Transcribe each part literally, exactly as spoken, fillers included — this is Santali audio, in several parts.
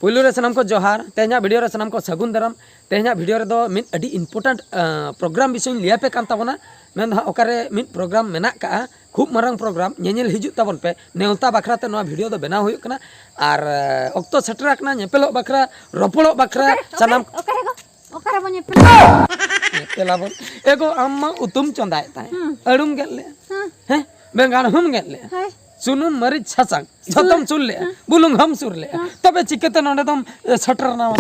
ᱯᱩᱭᱞᱩ ᱨᱮ ᱥᱟᱱᱟᱢ ᱠᱚ ᱡᱚᱦᱟᱨ᱾ ᱛᱮᱦᱮᱧᱟᱜ ᱵᱷᱤᱰᱤᱭᱳ ᱨᱮ ᱥᱟᱱᱟᱢ ᱠᱚ ᱥᱟᱹᱜᱩᱱ ᱫᱟᱨᱟᱢ᱾ ᱛᱮᱦᱮᱧᱟᱜ ᱵᱷᱤᱰᱤᱭᱳ ᱨᱮᱫᱚ ᱢᱤᱫ ᱟᱹᱰᱤ ᱤᱢᱯᱚᱨᱴᱮᱱᱴ ᱯᱨᱳᱜᱨᱟᱢ ᱵᱤᱥᱚᱭ ᱤᱧ ᱞᱟᱹᱭ ᱟᱯᱮ ᱠᱟᱱ ᱛᱟᱵᱚᱱᱟ᱾ ᱢᱮᱱ ᱫᱚ ᱦᱟᱸᱜ ᱚᱠᱟᱨᱮ ᱢᱤᱫ ᱯᱨᱳᱜᱨᱟᱢ ᱢᱮᱱᱟᱜ ᱠᱟᱜᱼᱟ, ᱠᱷᱩᱵ ᱢᱟᱨᱟᱝ ᱯᱨᱳᱜᱨᱟᱢ, ᱧᱮᱧᱮᱞ ᱦᱤᱡᱩᱜ ᱛᱟᱵᱚᱱ ᱯᱮ᱾ ᱱᱮᱣᱛᱟ ᱵᱟᱠᱷᱨᱟ ᱛᱮ ᱱᱚᱣᱟ ᱵᱷᱤᱰᱤᱭᱳ ᱫᱚ ᱵᱮᱱᱟᱣ ᱦᱩᱭᱩᱜ ᱠᱟᱱᱟ᱾ ᱟᱨ ᱮ, ᱚᱠᱛᱚ ᱥᱮᱴᱮᱨ ᱟᱠᱟᱱᱟ ᱧᱮᱯᱮᱞᱚᱜ ᱵᱟᱠᱷᱨᱟ, ᱨᱚᱯᱚᱲᱚᱜ ᱵᱟᱠᱷᱨᱟ᱾ ᱚᱠᱟᱨᱮ, ᱥᱟᱱᱟᱢ ᱚᱠᱟᱨᱮ ᱜᱚ? ᱚᱠᱟᱨᱮ ᱵᱚᱱ ᱧᱮᱯᱮᱞ? ᱧᱮᱯᱮᱞᱟᱵᱚᱱ᱾ ᱮ ᱜᱚ, ᱟᱢ ᱢᱟ ᱩᱛᱩᱢ ᱪᱚᱸᱫᱟᱭᱮᱫ ᱛᱟᱦᱮᱸᱫ, ᱦᱩᱸ᱾ ᱟᱹᱲᱩᱢ ᱜᱮᱫ ᱞᱮᱫᱼᱟ, ᱦᱩᱸ᱾ ᱦᱮᱸ, ᱵᱮᱸᱜᱟᱲ ᱦᱚᱸᱢ ᱜᱮᱫ ᱞᱮᱫᱼᱟ, ᱦᱳᱭ᱾ ᱥᱩᱱᱩᱢ, ᱢᱟᱹᱨᱤᱪ, ᱥᱟᱥᱟᱝ ᱡᱷᱚᱛᱚᱢ ᱥᱩᱨ ᱞᱮᱜᱼᱟ, ᱦᱮᱸ᱾ ᱵᱩᱞᱩᱝ ᱦᱚᱸᱢ ᱥᱩᱨ ᱞᱮᱜᱼᱟ, ᱦᱮᱸ᱾ ᱛᱚᱵᱮ ᱪᱤᱠᱟᱹᱛᱮ ᱱᱚᱰᱮ ᱫᱚᱢ, ᱮ, ᱥᱮᱴᱮᱨ ᱮᱱᱟ?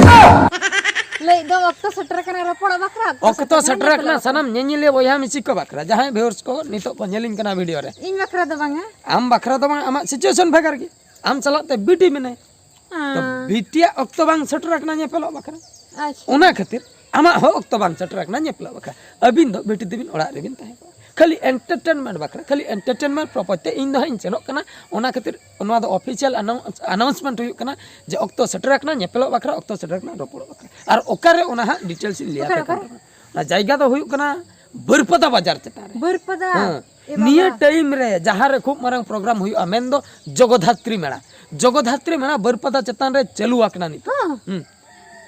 ᱞᱟᱹᱭ ᱫᱚ ᱚᱠᱛᱚ ᱥᱮᱴᱮᱨ ᱟᱠᱟᱱᱟ, ᱨᱚᱯᱚᱲᱚᱜ ᱵᱟᱠᱷᱨᱟ, ᱚᱠᱛᱚ ᱚᱠᱛᱚ ᱥᱮᱴᱮᱨ ᱥᱮᱴᱮᱨ ᱟᱠᱟᱱᱟ ᱧᱮᱯᱮᱞᱚᱜ ᱥᱟᱱᱟᱢ ᱵᱟᱠᱷᱨᱟ᱾ ᱧᱮᱧᱮᱞᱤᱭᱟᱹ ᱵᱚᱭᱦᱟ ᱢᱤᱥᱤ ᱠᱚ ᱵᱟᱠᱷᱨᱟ, ᱡᱟᱦᱟᱸᱭ viewers ᱠᱚ ᱱᱤᱛᱚᱜ ᱠᱚ ᱧᱮᱞᱤᱧ ᱠᱟᱱᱟ ᱵᱷᱤᱰᱤᱭᱳ ᱨᱮ᱾ ᱤᱧ ᱵᱟᱠᱷᱨᱟ ᱫᱚ ᱵᱟᱝᱟ᱾ ᱟᱢ ᱵᱟᱠᱷᱨᱟ ᱫᱚ ᱵᱟᱝ, ᱟᱢᱟᱜ situation ᱵᱷᱮᱜᱟᱨ ᱜᱮ᱾ ᱟᱢ ᱥᱟᱞᱟᱜ ᱛᱮ ᱵᱤᱴᱤ ᱢᱮᱱᱟᱭᱟ, ᱛᱚ ᱦᱮᱸ᱾ ᱵᱤᱴᱤᱭᱟᱜ ᱚᱠᱛᱚ ᱵᱟᱝ ᱥᱮᱴᱮᱨ ᱟᱠᱟᱱᱟ ᱧᱮᱯᱮᱞᱚᱜ ᱵᱟᱠᱷᱨᱟ᱾ ᱟᱪᱪᱷᱟ᱾ ᱚᱱᱟ ᱠᱷᱟᱹᱛᱤᱨ ᱟᱢᱟᱜ ᱦᱚᱸ ᱚᱠᱛᱚ ᱵᱟᱝ ᱥᱮᱴᱮᱨ ᱟᱠᱟᱱᱟ ᱧᱮᱯᱮᱞᱚᱜ ᱵᱟᱠᱷᱨᱟ᱾ ᱟᱹᱵᱤᱱ ᱫᱚ ᱵᱤᱴᱤ ᱛᱟᱹᱵᱤᱱ ᱚᱲᱟᱜ ᱨᱮᱵᱤᱱ ᱛᱟᱦᱮᱸ ᱠᱚᱜᱼᱟ, ᱠᱷᱟᱹᱞᱤ entertainment ᱵᱟᱠᱷᱨᱟ, ᱠᱷᱟᱹᱞᱤ entertainment purpose ᱛᱮ ᱤᱧ ᱫᱚ ᱦᱟᱸᱜ ᱤᱧ ᱥᱮᱱᱚᱜ ᱠᱟᱱᱟ᱾ ᱚᱱᱟ ᱠᱷᱟᱹᱛᱤᱨ ᱱᱚᱣᱟ ᱫᱚ official annou-, announcement ᱦᱩᱭᱩᱜ ᱠᱟᱱᱟ ᱡᱮ ᱚᱠᱛᱚ ᱥᱮᱴᱮᱨ ᱟᱠᱟᱱᱟ ᱧᱮᱯᱮᱞᱚᱜ ᱵᱟᱠᱷᱨᱟ, ᱚᱠᱛᱚ ᱥᱮᱴᱮᱨ ᱟᱠᱟᱱᱟ ᱨᱚᱯᱚᱲᱚᱜ ᱵᱟᱠᱷᱨᱟ᱾ ᱟᱨ ᱚᱠᱟᱨᱮ, ᱚᱱᱟ ᱦᱟᱸᱜ details ᱤᱧ ᱞᱟᱹᱭ ᱟᱯᱮ ᱚᱠᱟᱨᱮ, ᱠᱟᱱ ᱚᱠᱟᱨᱮ? ᱛᱟᱵᱚᱱᱟ᱾ ᱚᱱᱟ ᱡᱟᱭᱜᱟ ᱫᱚ ᱦᱩᱭᱩᱜ ᱠᱟᱱᱟ ᱵᱟᱹᱨᱯᱟᱫᱟ ᱵᱟᱡᱟᱨ ᱪᱮᱛᱟᱱ ᱨᱮ᱾ ᱵᱟᱹᱨᱯᱟᱫᱟ? ᱦᱮᱸ᱾ ᱮ ᱵᱟᱵᱟ᱾ ᱱᱤᱭᱟᱹ time ᱨᱮ ᱡᱟᱦᱟᱸ ᱨᱮ ᱠᱷᱩᱵ ᱢᱟᱨᱟᱝ ᱯᱨᱳᱜᱨᱟᱢ ᱦᱩᱭᱩᱜᱼᱟ, ᱢᱮᱱᱫᱚ ᱡᱚᱜᱚᱫᱷᱟᱛᱨᱤ ᱢᱮᱞᱟ᱾ ᱡᱚᱜᱚᱫᱷᱟᱛᱨᱤ ᱢᱮᱞᱟ ᱵᱟᱹᱨᱯᱟᱫᱟ ᱪᱮᱛᱟᱱ ᱨᱮ ᱪᱟᱹᱞᱩ ᱟᱠᱟᱱᱟ ᱱᱤᱛᱚᱜ᱾ ᱦᱮᱸ᱾ ᱦᱩᱸ᱾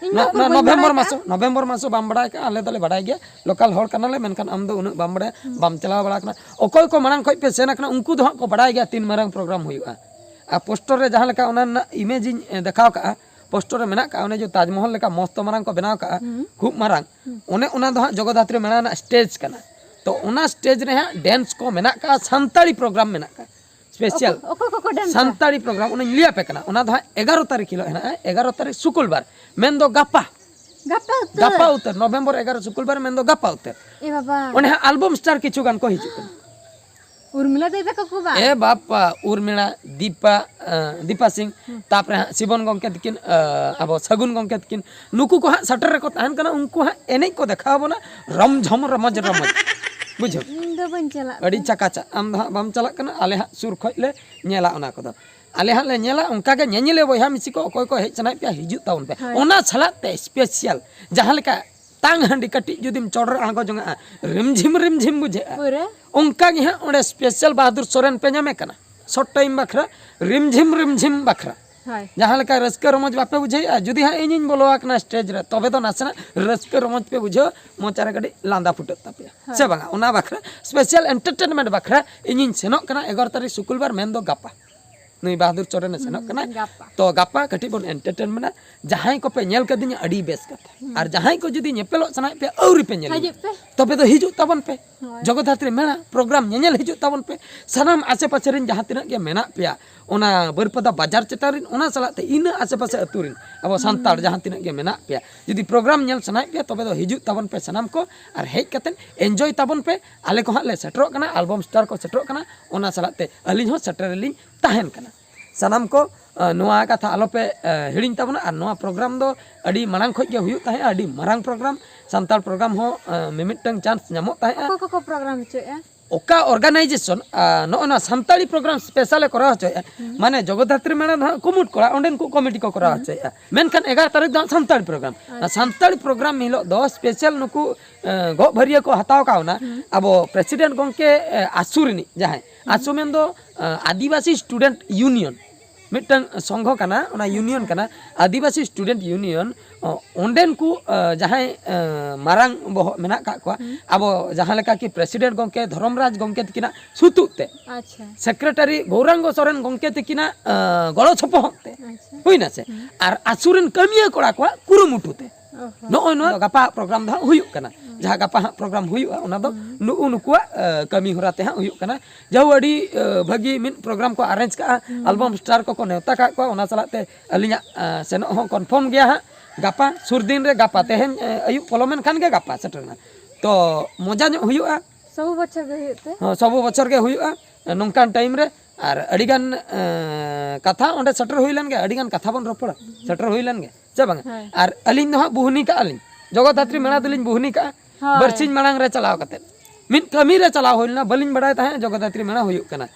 ᱤᱧ ᱫᱚ ᱱᱚᱣᱟ, ᱩᱠᱩᱨ ᱱᱚᱣᱟ ᱵᱟᱹᱧ ᱱᱚᱵᱷᱮᱢᱵᱚᱨ ᱵᱟᱲᱟᱭ ᱢᱟᱥ, ᱠᱟᱜᱼᱟ᱾ ᱱᱚᱵᱷᱮᱢᱵᱚᱨ ᱢᱟᱥ ᱵᱟᱢ ᱵᱟᱲᱟᱭ ᱠᱟᱜᱼᱟ, ᱟᱞᱮ ᱫᱚᱞᱮ ᱵᱟᱲᱟᱭ ᱜᱮᱭᱟ, local ᱦᱚᱲ ᱠᱟᱱᱟᱞᱮ, ᱢᱮᱱᱠᱷᱟᱱ ᱟᱢ ᱫᱚ ᱩᱱᱟᱹᱜ ᱵᱟᱢ ᱵᱟᱲᱟᱭᱟ, ᱦᱩᱸ᱾ ᱵᱟᱢ ᱪᱟᱞᱟᱣ ᱵᱟᱲᱟ ᱟᱠᱟᱱᱟ᱾ ᱚᱠᱚᱭ ᱠᱚ ᱢᱟᱲᱟᱝ ᱠᱷᱚᱡ ᱯᱮ ᱥᱮᱱ ᱟᱠᱟᱱᱟ, ᱩᱱᱠᱩ ᱫᱚ ᱦᱟᱸᱜ ᱠᱚ ᱵᱟᱲᱟᱭ ᱜᱮᱭᱟ ᱛᱤᱱ ᱢᱟᱨᱟᱝ ᱯᱨᱳᱜᱨᱟᱢ ᱦᱩᱭᱩᱜᱼᱟ᱾ ᱟᱨ ᱯᱳᱥᱴᱚᱨ ᱨᱮ ᱡᱟᱦᱟᱸ ᱞᱮᱠᱟ ᱚᱱᱟ ᱨᱮᱱᱟᱜ image ᱤᱧ, ᱮ, ᱫᱮᱠᱷᱟᱣ ᱠᱟᱜᱼᱟ, ᱯᱳᱥᱴᱚᱨ ᱨᱮ ᱢᱮᱱᱟᱜ ᱠᱟᱜᱼᱟ, ᱚᱱᱮ ᱡᱮ ᱛᱟᱡᱽᱢᱚᱦᱚᱞ ᱞᱮᱠᱟ ᱢᱚᱥᱛᱚ ᱢᱟᱨᱟᱝ ᱠᱚ ᱵᱮᱱᱟᱣ ᱠᱟᱜᱼᱟ, ᱦᱩᱸ᱾ ᱠᱷᱩᱵ ᱢᱟᱨᱟᱝ, ᱦᱩᱸ᱾ ᱚᱱᱮ ᱚᱱᱟ ᱫᱚ ᱦᱟᱸᱜ ᱡᱚᱜᱚᱫᱷᱟᱛᱨᱤ ᱢᱮᱞᱟ ᱨᱮᱱᱟᱜ stage ᱠᱟᱱᱟ᱾ ᱛᱚ ᱚᱱᱟ stage ᱨᱮ ᱦᱟᱸᱜ dance ᱠᱚ ᱢᱮᱱᱟᱜ ᱠᱟᱜᱼᱟ, ᱥᱟᱱᱛᱟᱲᱤ ᱯᱨᱳᱜᱨᱟᱢ ᱢᱮᱱᱟᱜ ᱠᱟᱜᱼᱟ᱾ Special ᱚᱠᱚ-, ᱚᱠᱚᱭ ᱠᱚᱠᱚ dance ᱟ? ᱥᱟᱱᱛᱟᱲᱤ ᱯᱨᱳᱜᱨᱟᱢ, ᱚᱱᱟᱧ ᱞᱟᱹᱭ ᱟᱯᱮ ᱠᱟᱱᱟ᱾ ᱚᱱᱟ ᱫᱚ ᱦᱟᱸᱜ ᱮᱜᱟᱨᱚ ᱛᱟᱹᱨᱤᱠᱷ ᱦᱤᱞᱳᱜ ᱦᱮᱱᱟᱜᱼᱟ, ᱮᱜᱟᱨᱚ ᱛᱟᱹᱨᱤᱠᱷ ᱥᱩᱠᱩᱞᱵᱟᱨ, ᱢᱮᱱᱫᱚ ᱜᱟᱯᱟ᱾ ᱜᱟᱯᱟ ᱩᱛᱟᱹᱨ? ᱜᱟᱯᱟ ᱩᱛᱟᱹᱨ, ᱱᱚᱵᱷᱮᱢᱵᱚᱨ ᱮᱜᱟᱨᱚ ᱥᱩᱠᱩᱞᱵᱟᱨ, ᱢᱮᱱᱫᱚ ᱜᱟᱯᱟ ᱩᱛᱟᱹᱨ᱾ ᱮ ᱵᱟᱵᱟ᱾ ᱚᱸᱰᱮ ᱦᱟᱸᱜ album star ᱠᱤᱪᱷᱩ ᱜᱟᱱ ᱠᱚ ᱦᱤᱡᱩᱜ ᱠᱟᱱᱟ᱾ ᱩᱨᱢᱤᱞᱟ ᱫᱟᱹᱭ ᱛᱟᱠᱚ ᱠᱚ ᱵᱟ? ᱮ ᱵᱟᱯᱟ, ᱩᱨᱢᱤᱞᱟ, ᱫᱤᱯᱟ, ᱮ, ᱫᱤᱯᱟ ᱥᱤᱝ, ᱦᱩᱸ᱾ ᱛᱟᱯᱚᱨᱮ ᱦᱟᱸᱜ ᱥᱤᱵᱚᱱ ᱜᱚᱢᱠᱮ ᱛᱟᱹᱠᱤᱱ, ᱮ, ᱟᱵᱚ ᱥᱟᱹᱜᱩᱱ ᱜᱚᱢᱠᱮ ᱛᱟᱹᱠᱤᱱ, ᱱᱩᱠᱩ ᱠᱚ ᱦᱟᱸᱜ ᱥᱮᱴᱮᱨ ᱨᱮᱠᱚ ᱛᱟᱦᱮᱱ ᱠᱟᱱᱟ᱾ ᱩᱱᱠᱩ ᱦᱟᱸᱜ ᱮᱱᱮᱡ ᱠᱚ ᱫᱮᱠᱷᱟᱣ ᱟᱵᱚᱱᱟ, ᱨᱚᱢ ᱡᱷᱚᱢ ᱨᱚᱢᱚᱡᱽ ᱨᱚᱢᱚᱡᱽ᱾ ᱵᱩᱡᱷᱟᱹᱣ? ᱤᱧ ᱫᱚ ᱵᱟᱹᱧ ᱪᱟᱞᱟᱜ ᱟᱹᱰᱤ ᱠᱟᱱᱟ᱾ ᱪᱟᱠᱟᱪᱟᱜ᱾ ᱟᱢ ᱫᱚ ᱦᱟᱸᱜ ᱵᱟᱢ ᱪᱟᱞᱟᱜ ᱠᱟᱱᱟ, ᱟᱞᱮ ᱦᱟᱸᱜ ᱥᱩᱨ ᱠᱷᱚᱡ ᱞᱮ ᱧᱮᱞᱟ ᱚᱱᱟ ᱠᱚᱫᱚ᱾ ᱟᱞᱮ ᱦᱟᱸᱜ ᱞᱮ ᱧᱮᱞᱟ, ᱚᱱᱠᱟ ᱜᱮ ᱧᱮᱧᱮᱞᱤᱭᱟᱹ ᱵᱚᱭᱦᱟ ᱢᱤᱥᱤ ᱠᱚ ᱚᱠᱚᱭ ᱠᱚ ᱦᱮᱡ ᱥᱟᱱᱟᱭᱮᱫ ᱯᱮᱭᱟ, ᱦᱤᱡᱩᱜ ᱛᱟᱵᱚᱱ ᱯᱮ᱾ ᱦᱳᱭ᱾ ᱚᱱᱟ ᱥᱟᱞᱟᱜ ᱛᱮ special ᱡᱟᱦᱟᱸ ᱞᱮᱠᱟ ᱛᱟᱝ ᱦᱟᱺᱰᱤ ᱠᱟᱹᱴᱤᱡ ᱡᱩᱫᱤᱢ ᱪᱚᱰᱚᱨ ᱟᱬᱜᱚ ᱡᱚᱝᱟᱜᱼᱟ, ᱨᱤᱢᱡᱷᱤᱢ ᱨᱤᱢᱡᱷᱤᱢ ᱵᱩᱡᱷᱟᱹᱜᱼᱟ᱾ ᱯᱩᱨᱟᱹ? ᱚᱱᱠᱟ ᱜᱮ ᱦᱟᱸᱜ ᱚᱸᱰᱮ special ᱵᱟᱦᱟᱫᱩᱨ ᱥᱚᱨᱮᱱ ᱯᱮ ᱧᱟᱢᱮ ᱠᱟᱱᱟ, short time ᱵᱟᱠᱷᱨᱟ, ᱨᱤᱢᱡᱷᱤᱢ ᱨᱤᱢᱡᱷᱤᱢ ᱵᱟᱠᱷᱨᱟ᱾ ᱡᱟᱦᱟᱸ ᱞᱮᱠᱟ ᱨᱟᱹᱥᱠᱟᱹ ᱨᱚᱢᱚᱡᱽ ᱵᱟᱯᱮ ᱵᱩᱡᱷᱟᱹᱣᱮᱫᱼᱟ, ᱡᱩᱫᱤ ᱦᱟᱸᱜ ᱤᱧᱤᱧ ᱵᱚᱞᱚ ᱟᱠᱟᱱᱟ ᱥᱴᱮᱡᱽ ᱨᱮ, ᱛᱚᱵᱮ ᱫᱚ ᱱᱟᱥᱮᱱᱟᱜ ᱨᱟᱹᱥᱠᱟᱹ ᱨᱚᱢᱚᱡᱽ ᱯᱮ ᱵᱩᱡᱷᱟᱹᱣᱟ, ᱢᱚᱪᱟ ᱨᱮ ᱠᱟᱹᱴᱤᱡ ᱞᱟᱸᱫᱟ ᱯᱷᱩᱴᱟᱹᱜ ᱛᱟᱯᱮᱭᱟ, ᱥᱮ ᱵᱟᱝᱟ? ᱚᱱᱟ ᱵᱟᱠᱷᱨᱟ, ᱥᱯᱮᱥᱟᱞ ᱮᱱᱴᱟᱨᱴᱮᱱᱢᱮᱱᱴ ᱵᱟᱠᱷᱨᱟ ᱤᱧᱤᱧ ᱥᱮᱱᱚᱜ ᱠᱟᱱᱟ ᱮᱜᱟᱨᱚ ᱛᱟᱹᱨᱤᱠᱷ ᱥᱩᱠᱩᱞᱵᱟᱨ, ᱢᱮᱱᱫᱚ ᱜᱟᱯᱟ᱾ ᱱᱩᱭ ᱵᱟᱦᱟᱫᱩᱨ ᱪᱚᱨᱚᱱᱮ ᱥᱮᱱᱚᱜ ᱠᱟᱱᱟ᱾ ᱛᱚ ᱜᱟᱯᱟ ᱠᱟᱹᱴᱤᱡ ᱵᱚᱱ ᱮᱱᱴᱟᱨᱴᱮᱱ ᱢᱮᱱᱟ᱾ ᱡᱟᱦᱟᱸᱭ ᱠᱚᱯᱮ ᱧᱮᱞ ᱠᱟᱫᱤᱧᱟ, ᱟᱹᱰᱤ ᱵᱮᱥ ᱠᱟᱛᱷᱟ᱾ ᱟᱨ ᱡᱟᱦᱟᱸᱭ ᱠᱚ ᱡᱩᱫᱤ ᱧᱮᱯᱮᱞᱚᱜ ᱥᱟᱱᱟᱭᱮᱫ ᱯᱮᱭᱟ, ᱟᱹᱣᱨᱤ ᱯᱮ ᱧᱮᱞ, ᱦᱤᱡᱩᱜ ᱯᱮ᱾ ᱛᱚᱵᱮ ᱫᱚ ᱦᱤᱡᱩᱜ ᱛᱟᱵᱚᱱ ᱯᱮ᱾ ᱡᱚᱜᱚᱫᱷᱟᱛᱨᱤ ᱢᱮᱞᱟ ᱯᱨᱳᱜᱨᱟᱢ ᱧᱮᱧᱮᱞ ᱦᱤᱡᱩᱜ ᱛᱟᱵᱚᱱ ᱯᱮ᱾ ᱥᱟᱱᱟᱢ ᱟᱥᱮ ᱯᱟᱥᱮ ᱨᱮᱱ ᱡᱟᱦᱟᱸ ᱛᱤᱱᱟᱹᱜ ᱜᱮ ᱢᱮᱱᱟᱜ ᱯᱮᱭᱟ, ᱚᱱᱟ ᱵᱟᱹᱨᱯᱟᱫᱟ ᱵᱟᱡᱟᱨ ᱪᱮᱛᱟᱱ ᱨᱮᱱ, ᱚᱱᱟ ᱥᱟᱞᱟᱜ ᱛᱮ ᱤᱱᱟᱹ ᱟᱥᱮ ᱯᱟᱥᱮ ᱟᱹᱛᱩ ᱨᱮᱱ ᱟᱵᱚ ᱥᱟᱱᱛᱟᱲ ᱡᱟᱦᱟᱸ ᱛᱤᱱᱟᱹᱜ ᱜᱮ ᱢᱮᱱᱟᱜ ᱯᱮᱭᱟ, ᱡᱩᱫᱤ ᱯᱨᱳᱜᱨᱟᱢ ᱧᱮᱞ ᱥᱟᱱᱟᱭᱮᱫ ᱯᱮᱭᱟ, ᱛᱚᱵᱮ ᱫᱚ ᱦᱤᱡᱩᱜ ᱛᱟᱵᱚᱱ ᱯᱮ ᱥᱟᱱᱟᱢ ᱠᱚ, ᱟᱨ ᱦᱮᱡ ᱠᱟᱛᱮᱫ ᱮᱱᱡᱚᱭ ᱛᱟᱵᱚᱱ ᱯᱮ᱾ ᱟᱞᱮ ᱠᱚ ᱦᱟᱸᱜ ᱞᱮ ᱥᱮᱴᱮᱨᱚᱜ ᱠᱟᱱᱟ, ᱟᱞᱵᱚᱢ ᱥᱴᱟᱨ ᱠᱚ ᱥᱮᱴᱮᱨᱚᱜ ᱠᱟᱱᱟ, ᱚᱱᱟ ᱥᱟᱞᱟᱜ ᱛᱮ ᱟᱹᱞᱤᱧ ᱦᱚᱸ ᱥᱮᱴᱮᱨ ᱨᱮᱞᱤᱧ ᱛᱟᱦᱮᱱ ᱠᱟᱱᱟ᱾ ᱥᱟᱱᱟᱢ ᱠᱚ, ᱟᱸ, ᱱᱚᱣᱟ ᱠᱟᱛᱷᱟ ᱟᱞᱚᱯᱮ, ᱟᱸ, ᱦᱤᱲᱤᱧ ᱛᱟᱵᱚᱱᱟ᱾ ᱟᱨ ᱱᱚᱣᱟ ᱯᱨᱳᱜᱨᱟᱢ ᱫᱚ ᱟᱹᱰᱤ ᱢᱟᱲᱟᱝ ᱠᱷᱚᱡ ᱜᱮ ᱦᱩᱭᱩᱜ ᱛᱟᱦᱮᱸᱜᱼᱟ, ᱟᱹᱰᱤ ᱢᱟᱨᱟᱝ ᱯᱨᱳᱜᱨᱟᱢ᱾ ᱥᱟᱱᱛᱟᱲ ᱯᱨᱳᱜᱨᱟᱢ ᱦᱚᱸ, ᱟᱸ, ᱢᱤᱢᱤᱫᱴᱟᱝ ᱪᱟᱱᱥ ᱧᱟᱢᱚᱜ ᱛᱟᱦᱮᱸᱜᱼᱟ᱾ ᱚᱠᱚᱭ ᱠᱚᱠᱚ ᱯᱨᱳᱜᱨᱟᱢ ᱦᱚᱪᱚᱭᱮᱫᱼᱟ? ᱚᱠᱟ ᱚᱨᱜᱟᱱᱟᱭᱡᱮᱥᱚᱱ, ᱟᱸ, ᱱᱚᱜᱼᱚ ᱱᱚᱣᱟ ᱥᱟᱱᱛᱟᱲᱤ ᱯᱨᱳᱜᱨᱟᱢ ᱥᱯᱮᱥᱟᱞᱮ ᱠᱚᱨᱟᱣ ᱦᱚᱪᱚᱭᱮᱫᱼᱟ, ᱢᱟᱱᱮ ᱡᱚᱜᱚᱫᱷᱟᱛᱨᱤ ᱢᱮᱞᱟ ᱫᱚ ᱦᱟᱸᱜ ᱠᱩᱢᱩᱴ ᱠᱚᱲᱟ, ᱚᱸᱰᱮᱱ ᱠᱚ ᱠᱚᱢᱤᱴᱤ ᱠᱚ ᱠᱚᱨᱟᱣ ᱦᱚᱪᱚᱭᱮᱫᱼᱟ᱾ ᱢᱮᱱᱠᱷᱟᱱ ᱮᱜᱟᱨᱚ ᱛᱟᱹᱨᱤᱠᱷ ᱫᱚ ᱦᱟᱸᱜ ᱥᱟᱱᱛᱟᱲᱤ ᱯᱨᱳᱜᱨᱟᱢ᱾ ᱚᱱᱟ ᱥᱟᱱᱛᱟᱲᱤ ᱯᱨᱳᱜᱨᱟᱢ ᱦᱤᱞᱳᱜ ᱫᱚ ᱥᱯᱮᱥᱟᱞ ᱱᱩᱠᱩ, ᱟᱸ, ᱜᱚᱜ ᱵᱷᱟᱹᱨᱭᱟᱹ ᱠᱚ ᱦᱟᱛᱟᱣ ᱠᱟᱣᱱᱟ᱾ ᱟᱵᱚ ᱯᱨᱮᱥᱤᱰᱮᱱᱴ ᱜᱚᱢᱠᱮ, ᱟᱸ, ᱟᱥᱩ ᱨᱤᱱᱤᱡ ᱡᱟᱦᱟᱸᱭ, ᱟᱥᱩ ᱢᱮᱱᱫᱚ, ᱟᱸ, ᱟᱹᱫᱤᱵᱟᱹᱥᱤ ᱥᱴᱩᱰᱮᱱᱴ ᱤᱭᱩᱱᱤᱭᱚᱱ, ᱢᱤᱫᱴᱟᱝ ᱥᱚᱝᱜᱷᱚ ᱠᱟᱱᱟ, ᱚᱱᱟ ᱤᱭᱩᱱᱤᱭᱚᱱ ᱠᱟᱱᱟ, ᱟᱹᱫᱤᱵᱟᱹᱥᱤ ᱥᱴᱩᱰᱮᱱᱴ ᱤᱭᱩᱱᱤᱭᱚᱱ᱾ ᱚ, ᱚᱸᱰᱮᱱ ᱠᱚ, ᱟᱸ, ᱡᱟᱦᱟᱸᱭ, ᱟᱸ, ᱢᱟᱨᱟᱝ ᱵᱚᱦᱚᱜ ᱢᱮᱱᱟᱜ ᱠᱟᱜ ᱠᱚᱣᱟ, ᱟᱵᱚ ᱡᱟᱦᱟᱸ ᱞᱮᱠᱟ ᱠᱤ ᱯᱨᱮᱥᱤᱰᱮᱱᱴ ᱜᱚᱢᱠᱮ ᱫᱷᱚᱨᱚᱢᱨᱟᱡᱽ ᱜᱚᱢᱠᱮ ᱛᱟᱹᱠᱤᱱᱟᱜ ᱥᱩᱛᱩᱜ ᱛᱮ, ᱥᱮᱠᱨᱮᱴᱟᱨᱤ ᱜᱳᱣᱨᱟᱝᱜᱚ ᱥᱚᱨᱮᱱ ᱜᱚᱢᱠᱮ ᱛᱟᱹᱠᱤᱱᱟᱜ, ᱟᱸ, ᱜᱚᱲᱚ ᱥᱚᱯᱚᱦᱚᱫ ᱛᱮ ᱦᱩᱭᱱᱟ ᱥᱮ, ᱟᱨ ᱟᱥᱩ ᱨᱮᱱ ᱠᱟᱹᱢᱤᱭᱟᱹ ᱠᱚᱲᱟ ᱠᱚᱣᱟᱜ ᱠᱩᱨᱩᱢᱩᱴᱩ ᱛᱮ᱾ ᱱᱚᱜᱼᱚᱭ ᱱᱚᱣᱟ ᱜᱟᱯᱟ ᱯᱨᱳᱜᱨᱟᱢ ᱫᱚ ᱦᱟᱸᱜ ᱦᱩᱭᱩᱜ ᱠᱟᱱᱟ᱾ ᱡᱟᱦᱟᱸ ᱜᱟᱯᱟ ᱦᱟᱸᱜ ᱯᱨᱳᱜᱨᱟᱢ ᱦᱩᱭᱩᱜᱼᱟ, ᱚᱱᱟ ᱫᱚ ᱱᱩᱜᱼᱩ ᱱᱩᱠᱩᱣᱟᱜ, ᱟᱸ, ᱠᱟᱹᱢᱤ ᱦᱚᱨᱟ ᱛᱮ ᱦᱟᱸᱜ ᱦᱩᱭᱩᱜ ᱠᱟᱱᱟ᱾ ᱡᱟᱦᱳ, ᱟᱹᱰᱤ, ᱟᱸ, ᱵᱷᱟᱹᱜᱤ ᱢᱤᱫ ᱯᱨᱳᱜᱨᱟᱢ ᱠᱚ ᱟᱨᱮᱧᱡᱽ ᱠᱟᱜᱼᱟ᱾ ᱟᱞᱵᱚᱢ ᱥᱴᱟᱨ ᱠᱚᱠᱚ ᱱᱮᱣᱛᱟ ᱠᱟᱜ ᱠᱚᱣᱟ, ᱚᱱᱟ ᱥᱟᱞᱟᱜ ᱛᱮ ᱟᱹᱞᱤᱧᱟᱜ, ᱟᱸ, ᱥᱮᱱᱚᱜ ᱦᱚᱸ ᱠᱚᱱᱯᱷᱟᱨᱢ ᱜᱮᱭᱟ ᱦᱟᱸᱜ᱾ ᱜᱟᱯᱟ ᱥᱩᱨ ᱫᱤᱱ ᱨᱮ, ᱜᱟᱯᱟ ᱛᱮᱦᱮᱧ, ᱟᱸ, ᱟᱹᱭᱩᱵ ᱯᱚᱞᱚᱢᱮᱱ ᱠᱷᱟᱱ ᱜᱮ ᱜᱟᱯᱟ ᱥᱮᱴᱮᱨᱮᱱᱟ᱾ ᱛᱚ ᱢᱚᱡᱟ ᱧᱚᱜ ᱦᱩᱭᱩᱜᱼᱟ᱾ ᱥᱚᱵᱩ ᱵᱚᱪᱷᱚᱨ ᱜᱮ ᱦᱩᱭᱩᱜ ᱛᱮ? ᱦᱚᱸ, ᱥᱚᱵᱩ ᱵᱚᱪᱷᱚᱨ ᱜᱮ ᱦᱩᱭᱩᱜᱼᱟ, ᱱᱚᱝᱠᱟᱱ ᱴᱟᱭᱤᱢ ᱨᱮ᱾ ᱟᱨ ᱟᱹᱰᱤᱜᱟᱱ, ᱟᱸ, ᱠᱟᱛᱷᱟ ᱚᱸᱰᱮ ᱥᱮᱴᱮᱨ ᱦᱩᱭ ᱞᱮᱱ ᱜᱮ, ᱟᱹᱰᱤᱜᱟᱱ ᱠᱟᱛᱷᱟ ᱵᱚᱱ ᱨᱚᱯᱚᱲᱟ, ᱥᱮᱴᱮᱨ ᱦᱩᱭ ᱞᱮᱱ ᱜᱮ, ᱥᱮ ᱵᱟᱝᱟ? ᱦᱳᱭ᱾ ᱟᱨ ᱟᱹᱞᱤᱧ ᱫᱚ ᱦᱟᱸᱜ ᱵᱩᱦᱱᱤ ᱠᱟᱜᱼᱟ ᱞᱤᱧ, ᱡᱚᱜᱚᱫᱷᱟᱛᱨᱤ ᱢᱮᱞᱟ ᱫᱚᱞᱤᱧ ᱵᱩᱦᱱᱤ ᱠᱟᱜᱼᱟ᱾ ᱦᱳᱭ᱾ ᱵᱟᱨᱥᱤᱧ ᱢᱟᱲᱟᱝ ᱨᱮ ᱪᱟᱞᱟᱣ ᱠᱟᱛᱮᱫ, ᱢᱤᱫ ᱠᱟᱹᱢᱤ ᱨᱮ ᱪᱟᱞᱟᱣ ᱦᱩᱭ ᱞᱮᱱᱟ, ᱵᱟᱹᱞᱤᱧ ᱵᱟᱲᱟᱭ ᱛᱟᱦᱮᱸᱫ ᱡᱚᱜᱚᱫᱷᱟᱛᱨᱤ ᱢᱮᱞᱟ ᱦᱩᱭᱩᱜ ᱠᱟᱱᱟ᱾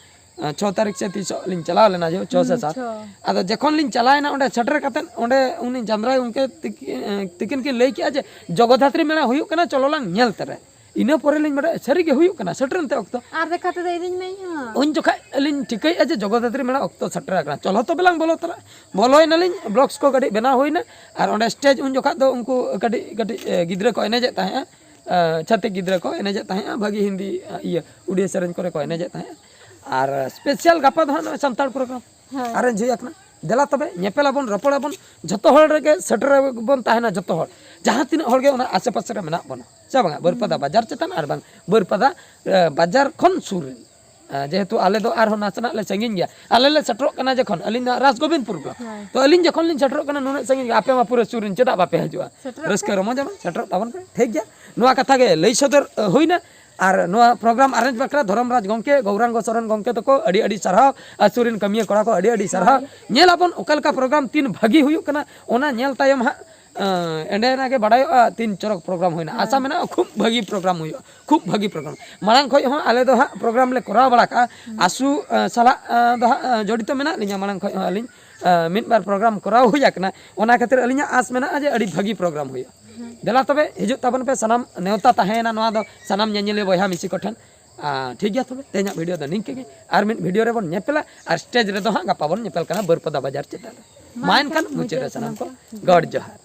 ᱟᱸ, ᱪᱷᱚ ᱛᱟᱹᱨᱤᱠᱷ ᱥᱮ ᱛᱤᱥᱚᱜ ᱞᱤᱧ ᱪᱟᱞᱟᱣ ᱞᱮᱱᱟ, ᱡᱚ-, ᱪᱷᱚ ᱥᱮ ᱦᱩᱸ, ᱥᱟᱛ᱾ ᱪᱷᱚ᱾ ᱟᱫᱚ ᱡᱚᱠᱷᱚᱱ ᱞᱤᱧ ᱪᱟᱞᱟᱣᱮᱱᱟ ᱚᱸᱰᱮ ᱥᱮᱴᱮᱨ ᱠᱟᱛᱮᱫ, ᱚᱸᱰᱮ ᱩᱱᱤ ᱪᱟᱸᱫᱽᱨᱟᱭ ᱜᱚᱢᱠᱮ ᱛᱤᱠᱤ-, ᱮᱸ, ᱛᱤᱠᱤᱱ ᱠᱤᱱ ᱞᱟᱹᱭ ᱠᱮᱜᱼᱟ ᱡᱮ ᱡᱚᱜᱚᱫᱷᱟᱛᱨᱤ ᱢᱮᱞᱟ ᱦᱩᱭᱩᱜ ᱠᱟᱱᱟ, ᱪᱚᱞᱚ ᱞᱟᱝ ᱧᱮᱞ ᱛᱚᱨᱟᱭᱟ᱾ ᱤᱱᱟᱹ ᱯᱚᱨᱮ ᱞᱤᱧ ᱵᱟᱰᱟᱭᱟ ᱥᱟᱹᱨᱤ ᱜᱮ ᱦᱩᱭᱩᱜ ᱠᱟᱱᱟ, ᱥᱮᱴᱮᱨᱮᱱ ᱛᱮ ᱚᱠᱛᱚ᱾ ᱟᱨ ᱫᱮᱠᱷᱟ ᱛᱮᱫᱚ ᱤᱫᱤᱧ ᱢᱮ ᱤᱧ ᱦᱚᱸ᱾ ᱩᱱ ᱡᱚᱠᱷᱟᱡ ᱟᱹᱞᱤᱧ ᱴᱷᱤᱠᱟᱹᱭᱮᱫᱼᱟ ᱡᱮ ᱡᱚᱜᱚᱫᱟᱫᱽᱨᱤ ᱢᱮᱞᱟ ᱚᱠᱛᱚ ᱥᱮᱴᱮᱨ ᱟᱠᱟᱱᱟ, ᱪᱚᱞᱚ ᱛᱚᱵᱮ ᱞᱟᱝ ᱵᱚᱞᱚ ᱛᱚᱨᱟᱜᱼᱟ᱾ ᱵᱚᱞᱚᱭᱮᱱᱟᱞᱤᱧ, ᱵᱞᱚᱜᱥ ᱠᱚ ᱠᱟᱹᱴᱤᱡ ᱵᱮᱱᱟᱣ ᱦᱩᱭᱱᱟ, ᱟᱨ ᱚᱸᱰᱮ ᱥᱴᱮᱡᱽ ᱩᱱ ᱡᱚᱠᱷᱟᱡ ᱫᱚ ᱩᱱᱠᱩ ᱠᱟᱹᱴᱤᱡ ᱠᱟᱹᱴᱤᱡ ᱮ, ᱜᱤᱫᱽᱨᱟᱹ ᱠᱚ ᱮᱱᱮᱡᱮᱫ ᱛᱟᱦᱮᱸᱜᱼᱟ, ᱮ, ᱪᱷᱟᱹᱛᱤᱠ ᱜᱤᱫᱽᱨᱟᱹ ᱠᱚ ᱮᱱᱮᱡᱮᱫ ᱛᱟᱦᱮᱸᱜᱼᱟ, ᱵᱷᱟᱹᱜᱤ ᱦᱤᱱᱫᱤ ᱮ, ᱤᱭᱟᱹ ᱩᱰᱤᱭᱟ ᱥᱮᱨᱮᱧ ᱠᱚᱨᱮ ᱠᱚ ᱮᱱᱮᱡᱮᱫ ᱛᱟᱦᱮᱸᱜᱼᱟ᱾ ᱟᱨ ᱥᱯᱮᱥᱟᱞ ᱜᱟᱯᱟ ᱫᱚ ᱦᱟᱸᱜ ᱱᱚᱜᱼᱚᱭ ᱥᱟᱱᱛᱟᱲ ᱯᱨᱳᱜᱨᱟᱢ ᱦᱳᱭ᱾ ᱟᱨᱮᱧᱡᱽ ᱦᱩᱭ ᱟᱠᱟᱱᱟ᱾ ᱫᱮᱞᱟ ᱛᱚᱵᱮ ᱧᱮᱯᱮᱞ ᱟᱵᱚᱱ, ᱨᱚᱯᱚᱲ ᱟᱵᱚᱱ, ᱡᱷᱚᱛᱚ ᱦᱚᱲ ᱨᱮᱜᱮ ᱥᱮᱴᱮᱨ ᱵᱚᱱ ᱛᱟᱦᱮᱱᱟ, ᱡᱷᱚᱛᱚ ᱦᱚᱲ ᱡᱟᱦᱟᱸ ᱛᱤᱱᱟᱹᱜ ᱦᱚᱲ ᱜᱮ ᱚᱱᱟ ᱟᱥᱮ ᱯᱟᱥᱮ ᱨᱮ ᱢᱮᱱᱟᱜ ᱵᱚᱱᱟ, ᱥᱮ ᱵᱟᱝᱟ? ᱵᱟᱹᱨᱯᱟᱫᱟ ᱵᱟᱡᱟᱨ ᱪᱮᱛᱟᱱ ᱟᱨ ᱵᱟᱝ ᱵᱟᱹᱨᱯᱟᱫᱟ ᱮ, ᱵᱟᱡᱟᱨ ᱠᱷᱚᱱ ᱥᱩᱨ ᱨᱮ᱾ ᱮ, ᱡᱮᱦᱮᱛᱩ ᱟᱞᱮ ᱫᱚ ᱟᱨᱦᱚᱸ ᱱᱟᱥᱮᱱᱟᱜ ᱞᱮ ᱥᱟᱺᱜᱤᱧ ᱜᱮᱭᱟ, ᱟᱞᱮ ᱞᱮ ᱥᱮᱴᱮᱨᱚᱜ ᱠᱟᱱᱟ ᱡᱚᱠᱷᱚᱱ, ᱟᱹᱞᱤᱧ ᱫᱚ ᱨᱟᱡᱽᱜᱳᱵᱤᱱᱫᱯᱩᱨ ᱵᱞᱚᱠ᱾ ᱦᱳᱭ᱾ ᱛᱚ ᱟᱹᱞᱤᱧ ᱡᱚᱠᱷᱚᱱ ᱞᱤᱧ ᱥᱮᱴᱮᱨᱚᱜ ᱠᱟᱱᱟ ᱱᱩᱱᱟᱹᱜ ᱥᱟᱺᱜᱤᱧ ᱜᱮ, ᱟᱯᱮ ᱢᱟ ᱯᱩᱨᱟᱹ ᱥᱩᱨ ᱨᱮᱱ, ᱪᱮᱫᱟᱜ ᱵᱟᱯᱮ ᱦᱤᱡᱩᱜᱼᱟ? ᱥᱮᱴᱮᱨᱚᱜ ᱨᱟᱹᱥᱠᱟᱹ ᱯᱮ᱾ ᱨᱚᱢᱚᱡᱽ ᱟᱵᱚᱱ, ᱥᱮᱴᱮᱨᱚᱜ ᱛᱟᱵᱚᱱ ᱯᱮ, ᱴᱷᱤᱠ ᱜᱮᱭᱟ᱾ ᱱᱚᱣᱟ ᱠᱟᱛᱷᱟ ᱜᱮ ᱞᱟᱹᱭ ᱥᱚᱫᱚᱨ ᱮ, ᱦᱩᱭᱱᱟ᱾ ᱟᱨ ᱱᱚᱣᱟ ᱯᱨᱳᱜᱨᱟᱢ ᱟᱨᱮᱧᱡᱽ ᱵᱟᱠᱷᱨᱟ ᱫᱷᱚᱨᱚᱢᱨᱟᱡᱽ ᱜᱚᱢᱠᱮ, ᱜᱳᱣᱨᱟᱝᱜᱚ ᱥᱚᱨᱮᱱ ᱜᱚᱢᱠᱮ ᱛᱟᱠᱚ ᱟᱹᱰᱤ ᱟᱹᱰᱤ ᱥᱟᱨᱦᱟᱣ, ᱟᱨ ᱥᱩᱨ ᱨᱮᱱ ᱠᱟᱹᱢᱤᱭᱟᱹ ᱠᱚᱲᱟ ᱠᱚ ᱟᱹᱰᱤ ᱟᱹᱰᱤ ᱥᱟᱨᱦᱟᱣ᱾ ᱧᱮᱞ ᱟᱵᱚᱱ ᱚᱠᱟ ᱞᱮᱠᱟ ᱯᱨᱳᱜᱨᱟᱢ ᱛᱤᱱ ᱵᱷᱟᱹᱜᱤ ᱦᱩᱭᱩᱜ ᱠᱟᱱᱟ, ᱚᱱᱟ ᱧᱮᱞ ᱛᱟᱭᱚᱢ ᱦᱟᱸᱜ ᱮᱸ, ᱮᱸᱰᱮᱱᱟᱜ ᱜᱮ ᱵᱟᱰᱟᱭᱚᱜᱼᱟ ᱛᱤᱱ ᱪᱚᱨᱚᱠ ᱯᱨᱳᱜᱨᱟᱢ ᱦᱩᱭᱱᱟ᱾ ᱟᱥᱟ ᱢᱮᱱᱟᱜᱼᱟ ᱠᱷᱩᱵ ᱵᱷᱟᱹᱜᱤ ᱯᱨᱳᱜᱨᱟᱢ ᱦᱩᱭᱩᱜᱼᱟ, ᱠᱷᱩᱵ ᱵᱷᱟᱹᱜᱤ ᱯᱨᱳᱜᱨᱟᱢ᱾ ᱢᱟᱲᱟᱝ ᱠᱷᱚᱡ ᱦᱚᱸ ᱟᱞᱮ ᱫᱚ ᱦᱟᱸᱜ ᱯᱨᱳᱜᱨᱟᱢ ᱞᱮ ᱠᱚᱨᱟᱣ ᱵᱟᱲᱟ ᱠᱟᱜᱼᱟ᱾ ᱟᱥᱩ ᱮᱸ, ᱥᱟᱞᱟᱜ ᱮᱸ, ᱫᱚ ᱦᱟᱸᱜ ᱮᱸ, ᱡᱚᱲᱤᱛᱚ ᱢᱮᱱᱟᱜ ᱞᱤᱧᱟ, ᱢᱟᱲᱟᱝ ᱠᱷᱚᱡ ᱦᱚᱸ ᱟᱹᱞᱤᱧ ᱮᱸ, ᱢᱤᱫ ᱵᱟᱨ ᱯᱨᱳᱜᱨᱟᱢ ᱠᱚᱨᱟᱣ ᱦᱩᱭ ᱟᱠᱟᱱᱟ᱾ ᱚᱱᱟ ᱠᱷᱟᱹᱛᱤᱨ ᱟᱹᱞᱤᱧᱟᱜ ᱟᱥ ᱢᱮᱱᱟᱜᱼᱟ ᱡᱮ ᱟᱹᱰᱤ ᱵᱷᱟᱹᱜᱤ ᱯᱨᱳᱜᱨᱟᱢ ᱦᱩᱭᱩᱜᱼᱟ᱾ ᱫᱮᱞᱟ ᱛᱚᱵᱮ ᱦᱤᱡᱩᱜ ᱛᱟᱵᱚᱱ ᱯᱮ, ᱥᱟᱱᱟᱢ ᱱᱮᱣᱛᱟ ᱛᱟᱦᱮᱸᱭᱮᱱᱟ ᱱᱚᱣᱟ ᱫᱚ ᱥᱟᱱᱟᱢ ᱧᱮᱧᱮᱞᱤᱭᱟᱹ ᱵᱚᱭᱦᱟ ᱢᱤᱥᱤ ᱠᱚᱴᱷᱮᱱ᱾ ᱟᱨ ᱴᱷᱤᱠ ᱜᱮᱭᱟ, ᱛᱚᱵᱮ ᱛᱮᱦᱮᱧᱟᱜ ᱵᱷᱤᱰᱤᱭᱳ ᱫᱚ ᱱᱤᱝᱠᱟᱹ ᱜᱮ, ᱟᱨ ᱢᱤᱫ ᱵᱷᱤᱰᱤᱭᱳ ᱨᱮᱵᱚᱱ ᱧᱮᱯᱮᱞᱟ, ᱟᱨ ᱥᱴᱮᱡᱽ ᱨᱮᱫᱚ ᱦᱟᱸᱜ ᱜᱟᱯᱟ ᱵᱚᱱ ᱧᱮᱯᱮᱞ ᱠᱟᱱᱟ ᱵᱟᱹᱨᱯᱟᱫᱟ ᱵᱟᱡᱟᱨ ᱪᱮᱛᱟᱱ ᱨᱮ᱾ ᱢᱟ ᱮᱱᱠᱷᱟᱱ ᱢᱩᱪᱟᱹᱫ ᱨᱮ ᱥᱟᱱᱟᱢ ᱠᱚ ᱜᱚᱰ ᱡᱚᱦᱟᱨ᱾